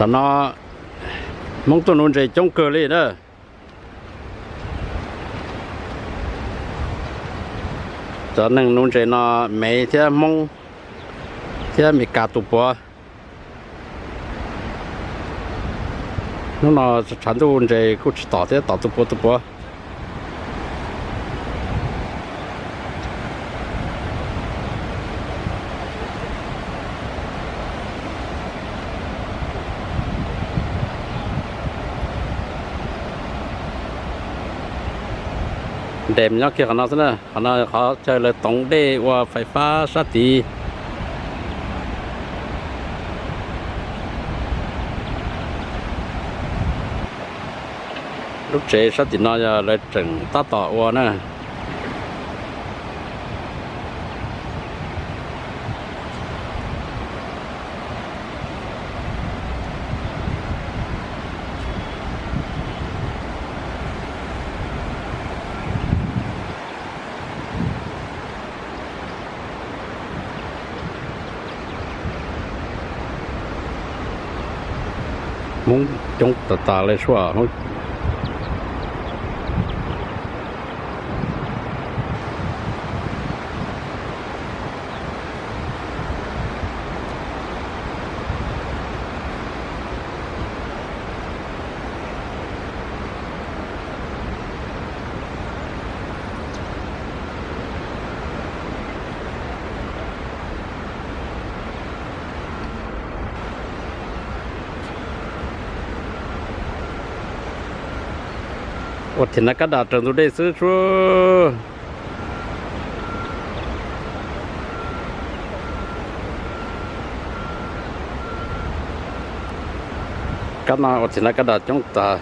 Tam no Hmoob tuaj nuv ntses coob kawg li na. Cov neeg nuv ntses no Mev thiab Hmoob thiab Meskas tus puav. Hnub no tshav ntuj ntses kuj tsis tom thiab, tom tus puav tus puav. Ntes nyob kiag qhov no xwb na, qhov no qhov chaw lawv toov dej ua fais fab sab tid. Lub tsev sab tim no yog lawv tseem tab tom ua na. Hmoob coob tas tas li sua. Ua thim na kab das raws ntug dej xwb tsuav. Kab no ua thim na kab das coob tas.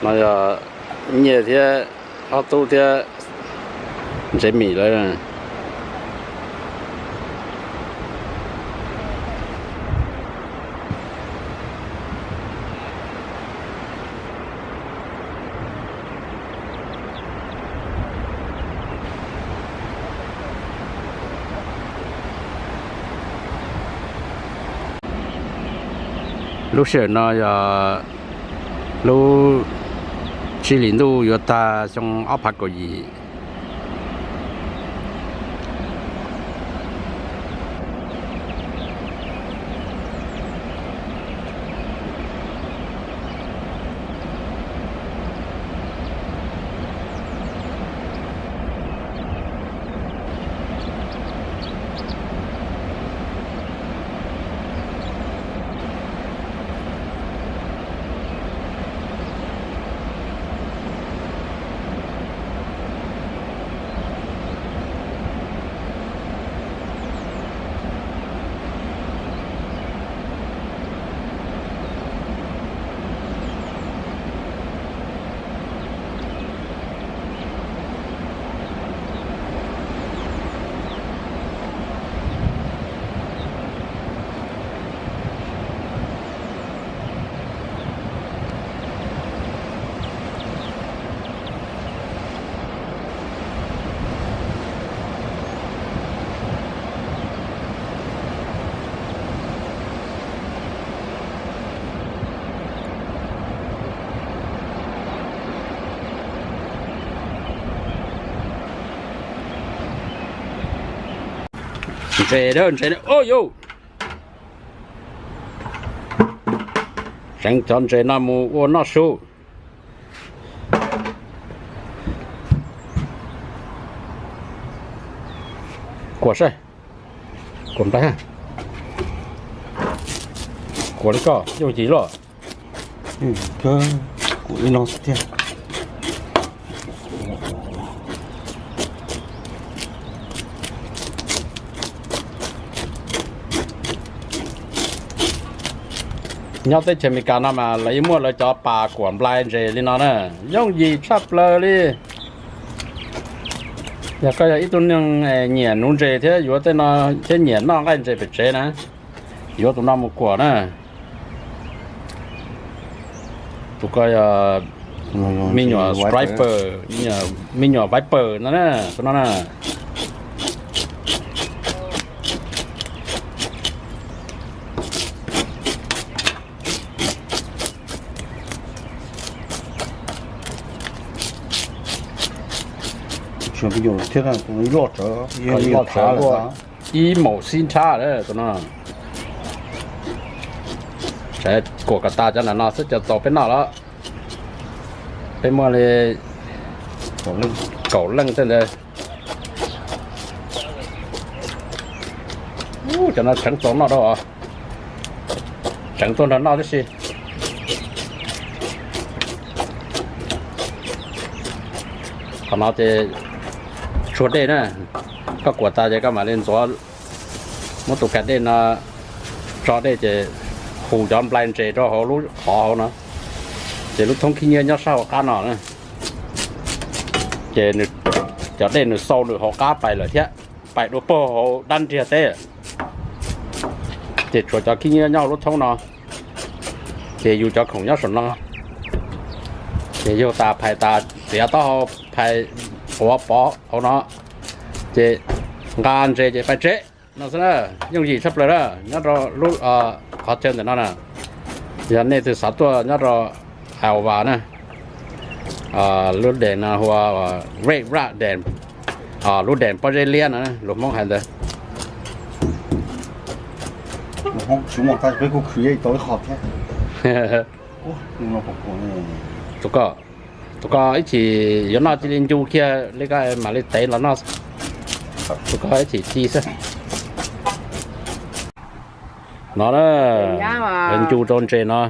No yog Nyiaj thiab ob tub thiab Ntsev Mim lawv. Lub sij hawm no yog lub tsib hlis ntuj yuav tag xyoo ob phav kaum yim. Ntses, ntses, o yus, tseev cov ntses no mus ua noj su. Kuam saib, kuam nplai, kuam li koj yooj yim luaj. Kuam li no xwb tiag. Nyob teb chaws Amelikas no mas lawv yeej muaj lawv cov pas kuam nplai ntses li no na, yooj yim tshaj plaws li. Yog koj yog ib tug neeg nyiam nuv ntses thiab yuav tej no thiab nyiam noj nqaij ntses pem tsev na, Yuav tus no mus kuam na. Tus ko yog me nyuam striper, me nyuam viper no na, tus no na. Ib maum xib nrhab tus no. Kuam kom tas cov nram no xwb cov txaus peb noj lawm. Peb muaj li kaum leej tej ntawd. Cov no tseev txaus noj rau, tseev tuaj nrog noj tib si. Qhov no ces tshuav dej na, koj kuam tas ces koj mam li ntxuav, muab tus kas dej no tso dej ces hu cov nplai ntses rau hauv lub qhov hauv no, ces lub thoob khib nyiab nyob sab hauv qab no na. Ces cov dej nws xau nws hauv qab pais lawm thiab, pais dua puag hauv dab nriag teb. Ces tshuav cov khib nyiab nyob hauv lub thoob no, ces yus cov khoom nyob saum no. Ces yug tas phais tas txiav taub hau phais quav pov hauv no, ces nqa ntses ces pais tsev no xwb na. Yooj yim tshaj plaws na nyob rau lub qhov chaw ntawm no na. Yog nej twg xav tuaj nyob rau Iowa na, lub dam no hu ua Red Rock Dam, lub dam pob zeb liab no luag Hmoob hais ntawd. Tus ko ib chim yuav noj cia li ncu kiag li ko mam li tev los noj. Tus ko ib chim ci xwb. No na, ncu rau ntses no.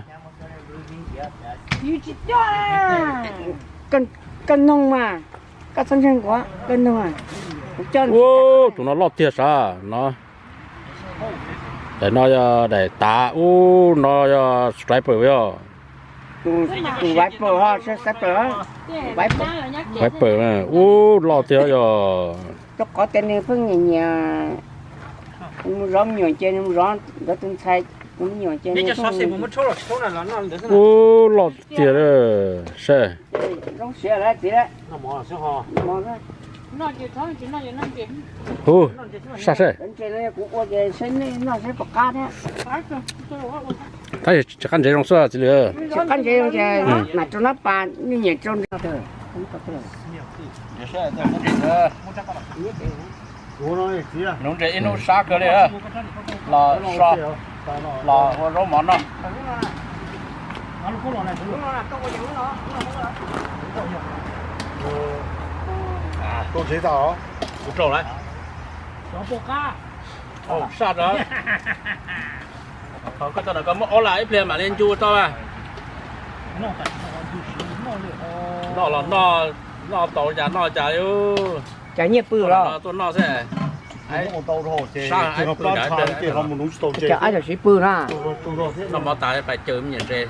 Ub, tus no loj tiag sav no. Daim no yog daim tav, ub no yog striper yog. Viper, ub loj tiag yog. Rau qhov tias nws pheej nyiam nyiam mus zov me nyuam ces nws mus zov nkawd tus ntxhais tus me nyuam ces nws ub loj tiag sab. Hu, sab sab. Tab sis tsis qab ntsev zoo xwb txiv lwm. Nuv ntses ib hnub sab kawg li, los so, los ua zaub mov noj. Kuv rau lawm. Sab rau. Koj tso, koj muab ob lam ib pliag mam li ncu tau. Noj los noj, noj tau cas noj cas li. Cas nyiaj pw los tuaj noj xwb. Cas ab yam siv pw na. Noj mov tas pais caw me nyuam ntses.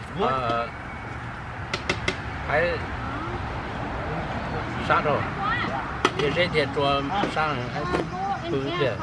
Sab rau. Tias zeb tias rua sab pw tiag.